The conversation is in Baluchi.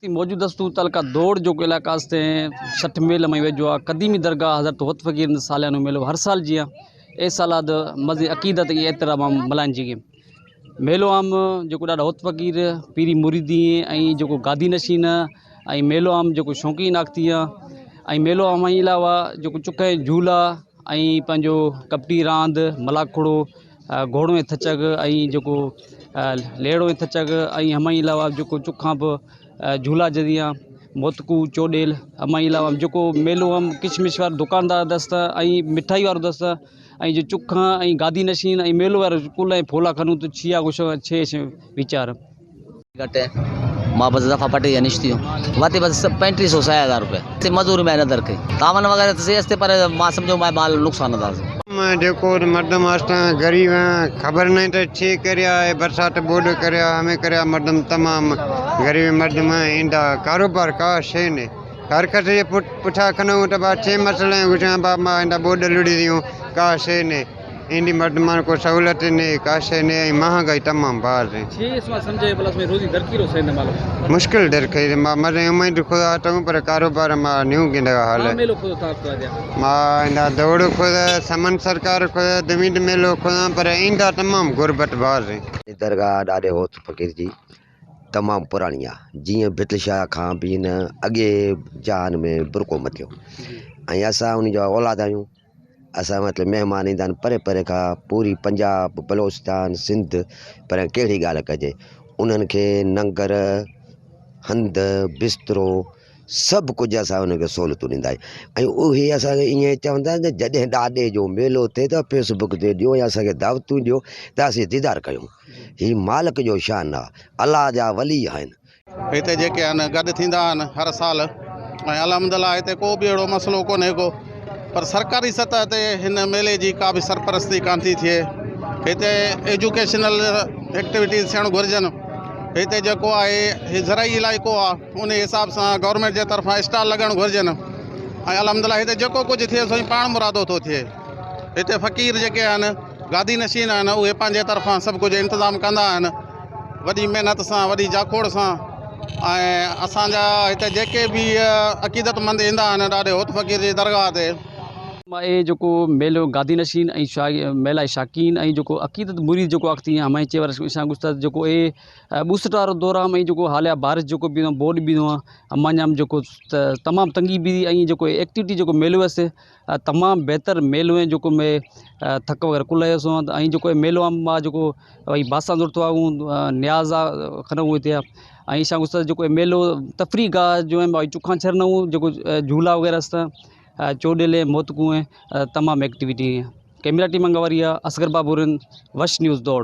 موجود است تعلقہ دوڑ جو کہ علاقہ است ہیں، سٹھ میل ہمیں وجہ قدیمی درگاہ حضرت ہوت فقیر سالیانو میلو ہر سال جیاں۔ اے سال آد مزید عقیدت ای احترام ملائن جی گے۔ میلو ہم جو کو ڈاڈا ہوت فقیر پیری مریدی ہیں، ائیں جو کو گادی نشین ہیں، ائیں میلو ہم جو کو شوقین آکتی ہیں، ائیں میلو ہم علاوہ جو کو چکے جھولا، ائیں پنجو کپٹی راند، ملاکھڑو، ا، گھوڑو ءِ تھچگ، ائیں جکو، ا، لیڑو ءِ تھچگ، ائیں ہمائی علاوہ جکو چکھاں پہ، ا، جھولا جدیاں، موتکو، چوڈیل، ہمائی علاوہ جکو میلو ہم کشمش وار دکاندار دستا، ائیں مٹھائی وار دستا، ائیں جو چکھاں، ائیں گادی نشین، ائیں میلو وار کل ائیں پھولا کنو تو چیا گوشو چھ وچار۔ گھٹ ہے۔ ما بس دفعہ پٹے یا نشتی ہوں۔ واتے بس پینتیس سو، سہ ہزار روپے۔ تے مزور میں نہ درکے۔ تاون وغیرہ تو سے استے پر ما سمجھو میں مال نقصان نہ دازے۔ ما دیکھو مردم آستاں غریب ہیں، خبر نہیں تو چی کریا ہے، برسات بوڈ کریا، ہمیں کریا، مردم تمام غریب مردم ہیں، ایندا کاروبار کا شے نے۔ ہر کس یہ پٹ-، پٹھا کھنو تو بات چھ مسئلے ہیں، گوشاں با ما ایندا بوڈ لڑی دیوں، کا شے نے۔ ایندی مردمان کو سہولت نے، کاشے نے، مہنگائی تمام باز ہیں۔ چھ سو سمجھے بلس میں روزی درکی رو سین مالو۔ مشکل درکی ما مزے امید خدا تو پر کاروبار ما نیو گندا حال ہاں، ہے۔ میلو خود تاپ تو آ جا۔ ما ایندا دوڑ خود، سمن سرکار خود، دمید میلو خود، پر ایندا تمام غربت باز ہیں۔ درگاہ ڈاڈے ہوت فقیر جی تمام پرانی آ، جیئں بھٹل شاہ کھان بین اگے جان میں برکو متیو۔ جی۔ ائیں اساں انہی جو اولاد آیوں۔ اساں مطلب مہمان ایندان پرے پرے کھا، پوری پنجاب، بلوچستان، سندھ، پر کیڑھی گال کجے، انہن کے ننگر، ہند، بسترو، سب کچھ اساں انہن کے سہولتوں ڈیندا۔ ائیں اوہی اساں کے ایئں چوندا کہ جڈیں ڈاڈے جو میلو تھے تو فیس بک تے ڈیو یا اساں کے دعوتوں ڈیو، تا اسیں دیدار کیوں۔ ہی مالک جو شان آ، اللہ جا ولی ہن۔ ہتے جيڪي آهن گڏ ٿيندا آهن هر سال، ۽ الحمدلله هتي ڪو به اهڙو مسئلو ڪونهي ڪو، پر سرڪاري سطح تي هن ميلي جي ڪا به سرپرستي ڪانه ٿي ٿئي. هتي ايجوڪيشنل ايڪٽيوٽيز ٿيڻ گهرجن. هتي جيڪو آهي، هي زرعي علائقو آهي، ان حساب سان گورنمينٽ جي طرفان اسٽال لڳڻ گهرجن، ۽ الحمدلله هتي جيڪو ڪجهه ٿئي، سو ئي پاڻ مرادو ٿو ٿئي. هتي فقير جيڪي آهن، گادي نشين آهن، اهي پنهنجي طرفان سڀ ڪجهه انتظام ڪندا آهن، وڏي محنت سان، وڏي جاکوڙ سان. ۽ اسان جا هتي جيڪي به، ا، عقيدتمند ايندا آهن ڏاڏي هوت فقير جي درگاهه تي. اي جيڪو ميلو گادي نشين ۽ شا-، ميلا شاڪين ۽ جيڪو عقيدت مريد جيڪو آکتي آهن، همائي چيور شان گستاد جيڪو اي، ا، ٻوسٽ وارو دور آهي، ۽ جيڪو حاليا بارش جيڪو بيهندو، بوڏ بيهندو آهي، اما جام جيڪو ت-، تمام تنگي بيهندي، ۽ جيڪو ايڪٽيوٽي جيڪو ميلو آهي، ا، تمام بهتر ميلو آهي، جيڪو مين، ا، ٿڪ وغيره ڪل آهي سو، ۽ جيڪو ميلو آهي، مان جيڪو ڀئي باسان زرتو آهي، ا، نياز آهي، کنو هوئي ٿيا. ۽ شان گستاد جيڪو ميلو تفريح گاهه جو آهي، ڀائي چکان ڇر نه هو، جيڪو، ا، جهولا وغيره است، ا، چوڏيل آهي، موتڪون آهي، ا، تمام ايڪٽيوٽي آهي. ڪيمرا ٽيم انگا وريا، اصغر بابورن، وش نيوز دوڙ.